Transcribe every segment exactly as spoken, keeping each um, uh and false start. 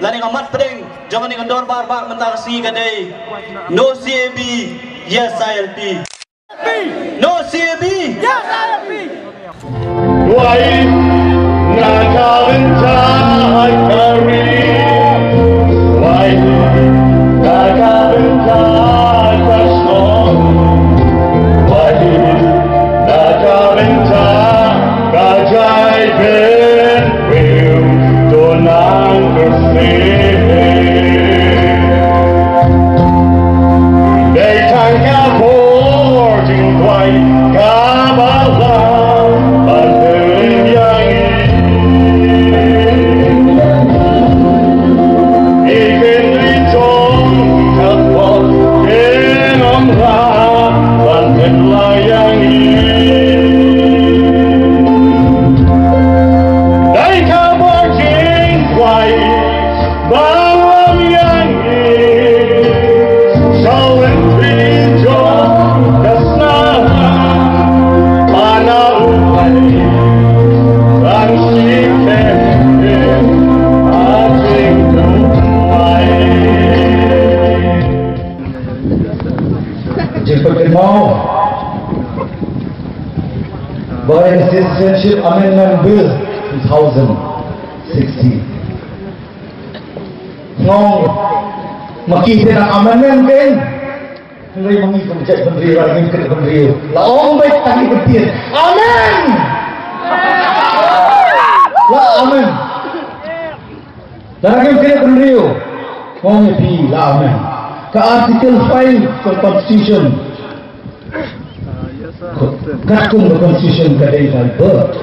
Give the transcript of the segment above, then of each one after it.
Lane ka mat pdeng jong kane ka dorbar bah mynta ka sngi ka dei: No C A B, Yes I L P. No C A B. Yes I L P. Wai na ka bynta ka ri, wai na ka bynta ka shnong, wai na ka bynta ka jaitbynriew, to nang kyrsiew. Dei tang ka bor jingduwai kaba la ban pynlong ïa ngi. Ngi kynroi jong ka bor, ki nongrwai ban pynlong ïa ngi. Dei ka bor jingduwai ba lam ïa ngi, sha lynti jong ka snam, ba na u Blei ban shisha ha jingduwai. Jingpynkynmaw ba ka Citizenship Amendment Bill two thousand sixteen. Ngong ma ki te na amendment kein. Hynrei ma ngi kum jaitbynriew, la ngim kynbynriew, la ong beit tang ïa ki ktien, amen. La amen. La ngim kynbynriew, ong ïa phi, la amen. Ka Article five ka Constitution, katkum ka Constitution ka dei by birth,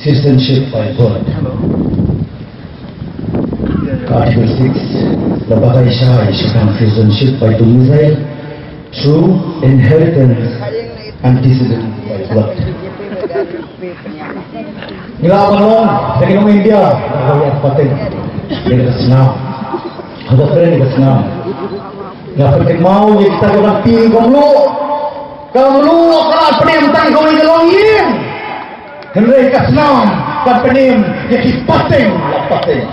citizenship by birth. Article six, la batai shai shaphang citizenship by domicile through inheritance, antecedent by blood. Ngi la ban long da ki nong India, ngi la ban pateng, ngi la snam. Haba kren ngi la snam. Ngi la pateng mau, ngi kita ka ban tin ka mluh. Ka mluh ka la pynïam tang kawei ka longïing. Hynrei ka snam ka pynïam ïa ki pateng la pateng.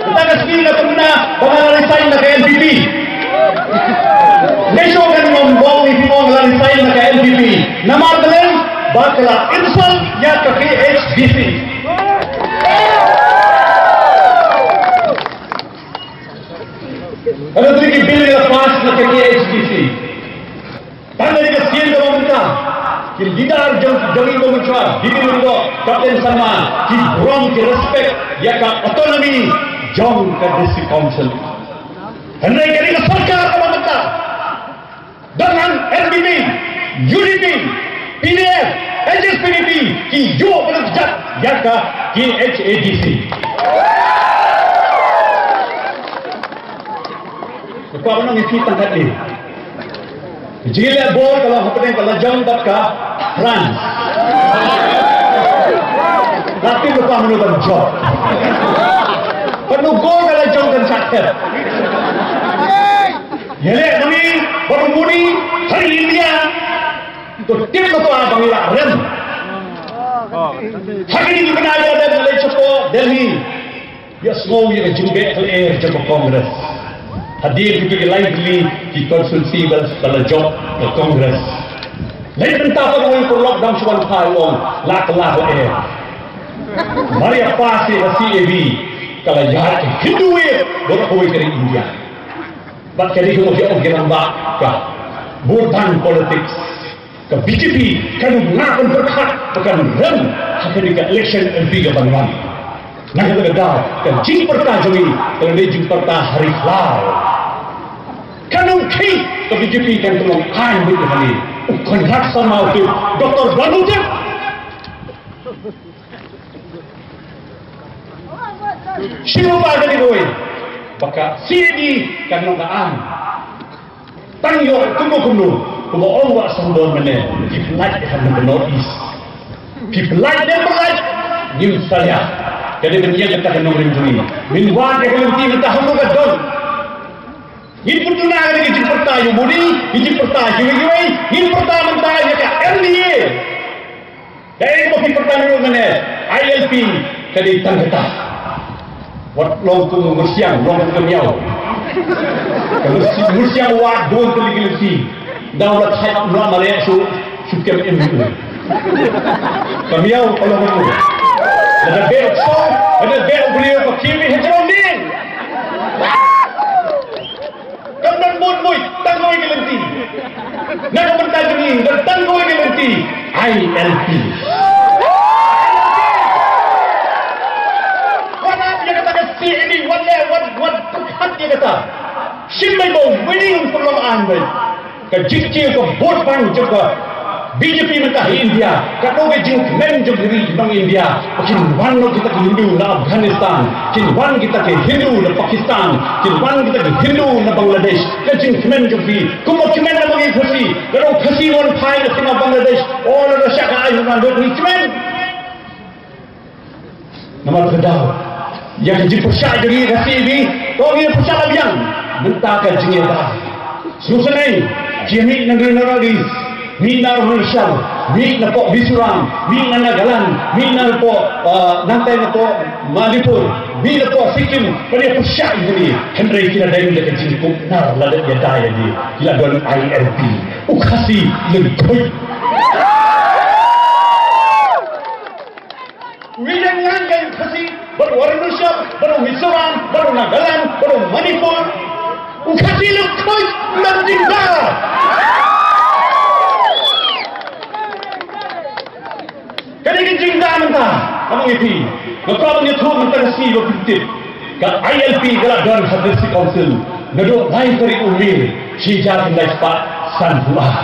Mynta ka sngi nga tymmen ba nga la resign na ka N P P. Nga shu kan ngam bong ïa phi mo nga la resign na ka N P P. Namar balei? Ba ka la insult ïa ka K H A D C. Ka la tyrki bill la pass na ka K H A D C. Tang ïa ka sien ka bynta ki leader jong jong i ka mynta, Bibin Lyngdoh, Captain Sangma, ki burom ki respect ïa ka autonomy jong ka District Council. Hynrei kane ka sorkar ka bynta dang hang N P P, U D P, P D F, H S P D P ki ïoh ban kjat ïa ka K H A D C. Ka kwa ba nong ïa ki tang kat ni. Jingïaleh bol ka long hapdeng ka lajong bad ka France. La tip lypa mano ban jop. Pynban ka lajong kan shah thep. Ïaleh ma ngi bad u Modi ha ri India. To tip lypa ba ngi lah rem. Ha kine ki bnai ba dang leit shapoh Delhi. Ïa sngew ïa ka jingbeh ka lyer jong ka Congress. Hadien kito ki lai tylli ki constituency ba la jop ka Congress. Leit mynta pat u paralok dang shu wan phai u ong la ka la ka lyer. Mar ïa pass ïa ka C A B ka la ïaid ka heat wave baroh kawei ka ri India. Bad ka dei ka mut ïa ong ki rangbah ka vote bank politics. Ka B J P kan ym lah ban pyrkhat ba kan rem ha kane ka election M P ka ban wan. Na kata ka daw ka jingpyrta jong ngi ka la dei jingpyrta ha ri khlaw. Kan ym khih ka B J P kan ym long aiñ beit ha kane. U Conrad Sangma u tip, Doctor Blunt u tip. Shu ba ka dei kawei ba ka C A D kan long ka aiñ. Tang ïoh kumno kumno, kumba ong Bah Sambor mynne, phi pynlait ha ka North East. Phi pynlait ne pynlait, ngim salia. Ka dei ban ïeng kata ka nongrim jong ngi. Ngin wan ïa ka lynti mynta ha ka don. Ngin pynduna ïa ka jingpyrta ïa u Modi, ngin jingpyrta ïa kiwei kiwei, ngin pyrta mynta ïa ka M D A. Ka Mane, I L P ka dei tang kata. Wat long kum mursiang, long kum ka miaw. Ka mursi-, mursiang wat don tylli ki lynti. Daw la thait mla mare su, su kem em. Ka miaw ka long kum. Lada beh u song, lada beh u briew ka kimi hajrong din. Kam don bun bun, tang kawei ka lynti. Na ka bynta jong ngi, don tang kawei ka lynti. I L P. Wat ap ïa kata ka C A D, wat leh, wat, wat pyrkhat ïa kata. Shim beit ba u winning pynlong an beit. Ka jingkiew ka vote bank jong ka B J P mynta ha India, katno ka jingkmen jong ka ri jong India. Kin wan noh kita ki Hindu na Afghanistan, kin wan kita ki Hindu na Pakistan, kin wan kita ki Hindu na Bangladesh. Ka jingkmen jong phi, kumba kmen na ma ngi Khasi, lada u Khasi wan phai na sima Bangladesh, o lada shah ka ai na lut ngi kmen. Namar kata, ïa ka jingpyrshah jong ngi ka C B, to ngi pyrshah la biang. Mynta ka jingïada. Sngewsynei, ki mih na North East, mih na Arunachal, mih na poh Mizoram, mih na Nagaland, mih na poh, uh, nangtai na poh Manipur, mih na poh Sikkim, ka dei pyrshah ïa ngi. Hynrei ki la dei da ka jingkup nar lada ïada ïa ngi. Ki la don I L P. U Khasi lyngkhuid. Wi ïa ngan ka Khasi, bad u Arunachal, bad u Mizoram, bad u Nagaland, bad u Manipur. U Khasi lyngkhuid, ym don jingda. Kane ka jingda mynta, ka mong ïa phi. Nga kwah ban ïathuh mynta ka sngi ba phi tip. Ka I L P ka la don ha District Council. Naduh lai tarik u May, shi hajar khyndai spah sanphew ar.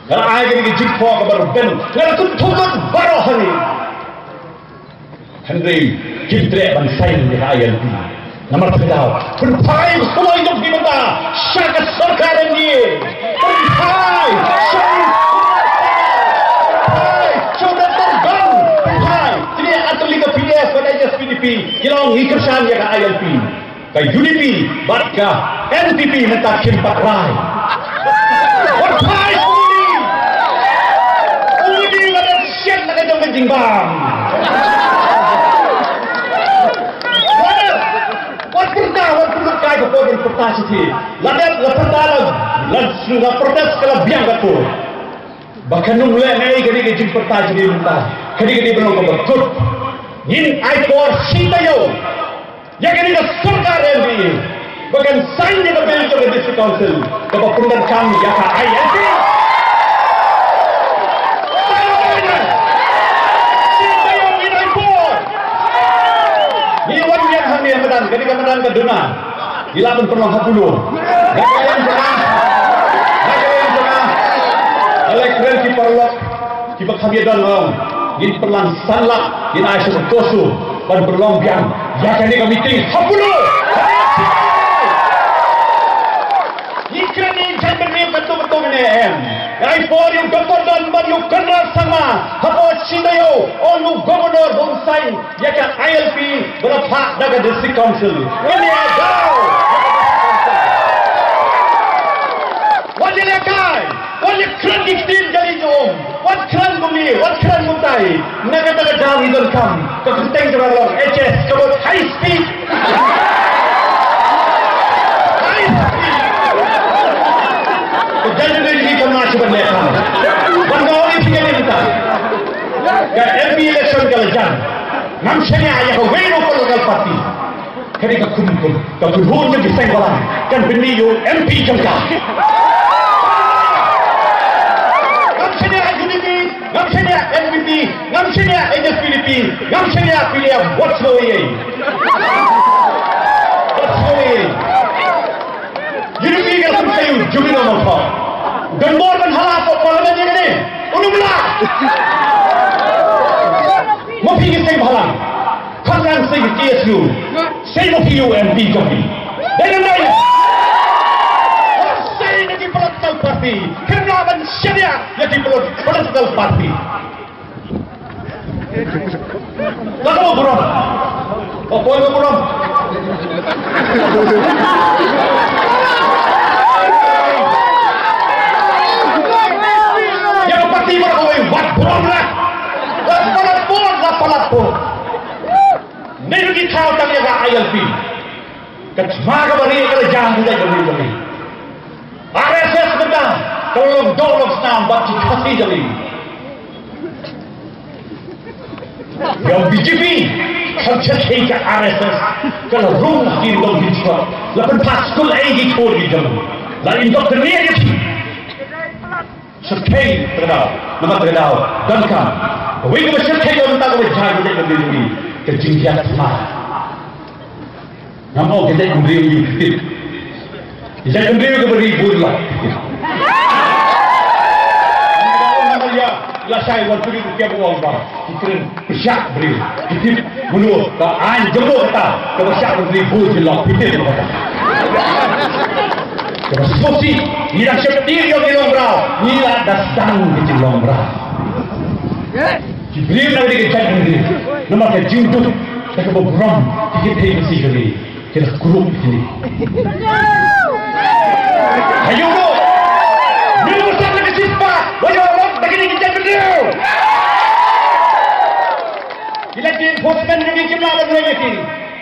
Nga la ai kane ka jingthoh kaba rben. Nga la kynthoh lut baroh hangne. Hynrei kim treh ban sign ïa ka I L P. Namar kata, pynphai ka sawai jong phi mynta sha ka sorkar N D A. Pynphai sha, pynphai sha u Doctor Gong. Pynphai. Kine artylli ka P D F bad H S P D P ki la ong ngi kyrshan ïa ka I L P. Ka U D P bad ka N P P mynta kim pat rai. Wat phai U D P. U D P la dang shet la ka jong ka jingbam. Wat, wat pyrta, wat pyrta kai ka por ban pyrta shithi. La dep la pyrta la, la, la protest ka la biang ka por. Ba kan ym leh ne ka dei ka jingpyrta jong ngi mynta. Ka dei ka dei ban long kaba kut. Ngin ai por shi taïew. Ïa kane ka sorkar N D A ba kan sign ïa ka bill jong ka District Council kaba pyndonkam ïa ka I L P. Ngi wan ïa hangne madan, kane ka madan ka duna. Ngi lah ban pynlong ha Bulo. Nga kren jong nga, nga kren jong nga. Nga la kren ki paralok. Kiba kham ïa don nga ong, ngin pynlang san lak, ngin ai sha ka CoMSO ban pynlong biang ïa kane ka meeting ha Bulo. Ngi kren, ngi kren bynriew katto katto ne em. Ai por ïa u Doctor Don bad ïa u Conrad Sangma hapoh shi taïew, ong u Governor ba un sign ïa ka I L P ba la phah da ka District Council. Kane ka daw. Wat ïalehkai, wat ïakren ki ktien jali jong, wat kren kumne, wat kren kumtai. Na kata ka daw ngi donkam ka kyrteng jong ka long H S, ka mut high speed. High speed. Ka jali jong ngi kam lah shuh ban lehkai. Ban ong ïa phi kane mynta. Ka M P election ka la jan. Ngam shaniah ïa kawei ruh ka political party. Kane ka kum kum, ka kum kum jong ki seng balang kan pynmih ïa u M P jong ka. Ngam shaniah U D P, ngam shaniah N P P, ngam shaniah H S P D P, ngam shaniah P D F whatsoever. Whatsoever. U D P ka la pynshai u Zubir Rahman Pha. Don bor ban hala hapoh Parliament ïa kane. Un ym lah. Mo phi ki seng balang. Kham nang sei ki K S U. Sei mo phi u M P jong phi. Dei ne ym dei? Sei na ki political party. Kynmaw ban shaniah ïa ki polit-, political party. Lada mo burom. O poi mo burom. Ïa ka party mo ko wat burom lah. La palat bor, la palat bor. Ngi ki thaw tang ïa ka I L P. Ka thma kaba rieh ka la jam ki jaitbynriew jong ngi. R S S mynta ka la long doh long snam bad ki Khasi jong ngi. Ïa B J P, ka jait ka R S S ka la rung ki long ki jot. La pynpass skul ei ki khun ki jong. La indoctrinate ki. Shyrkhei tang daw, namar tang daw, donkam. Kawei kaba shyrkhei ïa mynta kaba jia ka jaitbynriew jong ngi, ka jingïaid thma. Ngam ong ka jaitbynriew jong ngi. Ka jaitbynriew kaba ri bun la. Ïa, lashai wan pyrshah ïa ka ong ba ki kren pyrshah briew. Ki tip mano ka aiñ jong kata kaba shah ban ri bun jyllop. Ki tip mano kata. Kaba sngewsih, ngi dang sheptieng ïa ki long mraw, ngi la da sdang ki jinglong mraw. Ki briew na ka dei ka jaitbynriew, namar ka jingduk, ka kaba burom, ki kynthei Khasi jong ngi ki la krup ïa kine. Haoid ruh, mano ba sah la ka shispah, wat ïoh lok da kine ki jaitbynriew. Ki la ki enforcement jong ngi kim lah ban leh ïa ki.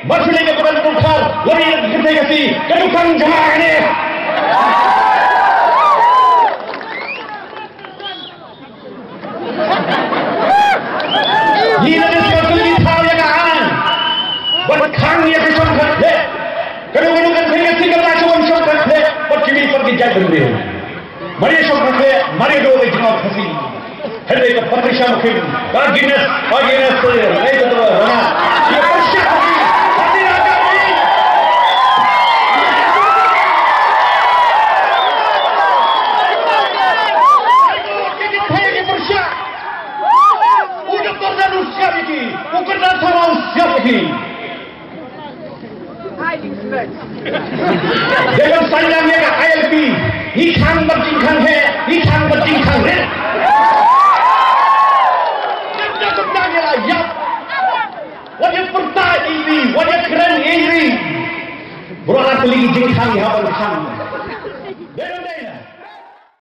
Mar shu leh ka ban dukar, lari ka kynthei Khasi, ka dukar jong nga kane. Ngi la dei ban pynlong ïa ka aiñ. Ban khang ïa ka shong khat leh. Kano kano ka kynthei Khasi ka la shu wan shong khat leh. Bad ki wi pat ki jaitbynriew. Mar ïa shong khat leh, mar ïa duh ïa ka jingngop Khasi. Hynrei ka Patricia Mukhim, ka Guinness, ka Guinness, eh, eh, ka Rana. Ïa pyrshah Khasi. Khasi na ka ni. Ka kynthei ka pyrshah. U doktor Danu siap ïa ki, u kyrdan thaw u siap ïa ki. Dei ban saiñlang ïa ka I L P, ngi khang bad jingkhang heh, ngi khang bad jingkhang rit. Ngam da kyrdan ïa la ïap. Wat ïa pyrta ïa ri, wat ïa kren ïa ri. Bro, la tylli ki jingkhang ïa ban khang.